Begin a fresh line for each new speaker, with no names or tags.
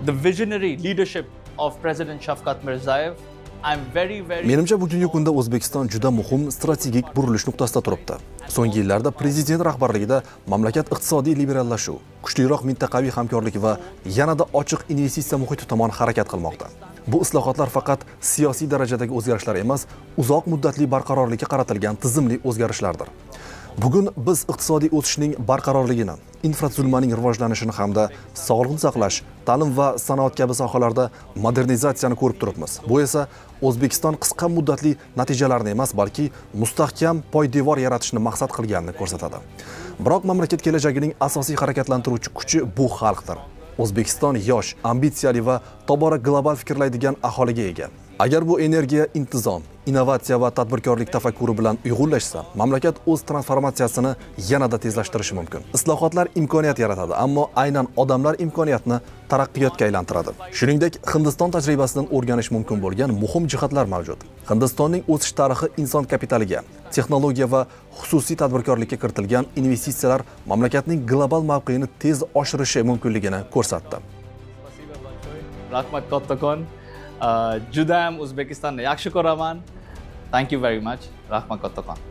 The visionary leadership of President Shavkat Mirziyoyev. I'm very, very
Menimcha, bugungi kunda O'zbekiston juda muhim strategik burilish nuqtasida turibdi. So'nggi yillarda prezident rahbarligida mamlakat iqtisodiy liberallashuv, kuchliroq mintaqaviy hamkorlik va yanada ochiq investitsiya muhiti tomon harakat qilmoqda. Bu islohotlar faqat siyosiy darajadagi o'zgarishlar emas, uzoq muddatli barqarorlikka qaratilgan tizimli o'zgarishlardir. Bugun biz iqtisodiy o'sishning barqarorligini, infratuzilmaning rivojlanishini hamda sog'liqni saqlash, ta'lim va sanoat kabi sohalarda modernizatsiyani ko'rib turibmiz. Bu esa O'zbekiston qisqa muddatli natijalarni emas, balki mustahkam poydevor yaratishni maqsad qilganini ko'rsatadi. Biroq mamlakat kelajagining asosiy harakatlantiruvchi kuchi bu xalqdir. O'zbekiston yosh, ambitsiyali va tobora global fikrlaydigan aholiga ega. Agar bu energiya intizom, innovatsiya va tadbirkorlik tafakkuri bilan uyg'unlashsa, mamlakat o'z transformatsiyasini yanada tezlashtirishi mumkin. Islohotlar imkoniyat yaratadi, ammo aynan odamlar imkoniyatni taraqqiyotga aylantiradi. Shuningdek, Hindiston tajribasidan o'rganish mumkin bo'lgan muhim jihatlar mavjud. Hindistonning o'sish tarixi inson kapitaliga, texnologiya va xususiy tadbirkorlikka kiritilgan investitsiyalar mamlakatning global mavqeini tez oshirishi mumkinligini ko'rsatdi.
Спасибо большое. Rahmat kattakon. Judayam O'zbekistonni yaxshi ko'raman. Thank you very much. Rahmat kattakon.